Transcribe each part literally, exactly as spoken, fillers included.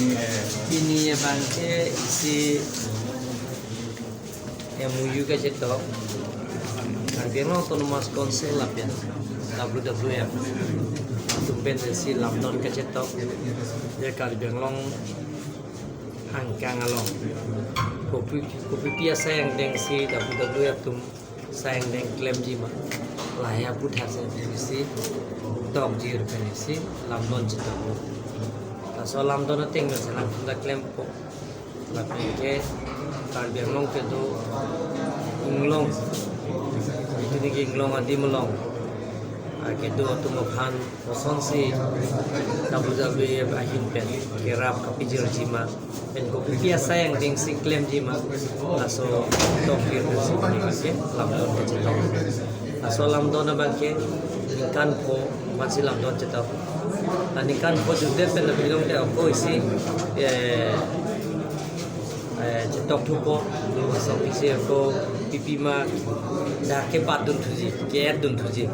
Pini abangke isi M O U kachetok, Karbi Anglong Autonomous Council lapen W W F atum pen isi lamdon kachetok, je Karbi Anglong angkang along kopi, kopipi asai angdeng si W W F atum asai angdeng klemji ma, lahai aphuthak si isi tokji pen isi lamdon chetok. Laso lamdon ateng pen selam sunda klempo. Lapen ke Karbi Anglong kedo inglong, itum ke inglong adim along, ah, kedo atum aphan kosonsi W W F ahin pen kerap kapijirji ma, pen kopipi asai angdeng si klemji ma, laso tokpir pen si pini ke lamdon kachetok. Laso lamdon abangke ningkan pho aphansi lamdon chetok. La ningkan pho jutdet pen la pilong te ako isi, eh, eh, chetok thupo, laso isi ako pipi ma dak kepat dun thuji, ke-et dun thuji.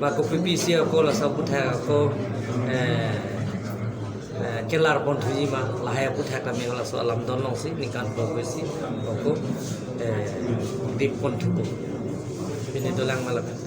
Ma kopipi si ako laso aphuthak ako, eh, eh, kelar pon thuji ma, lahai aphuthak kami laso alamdon alongsi ningkan pho isi ako, eh, dip pon thupo. Pini dolang ma lapen.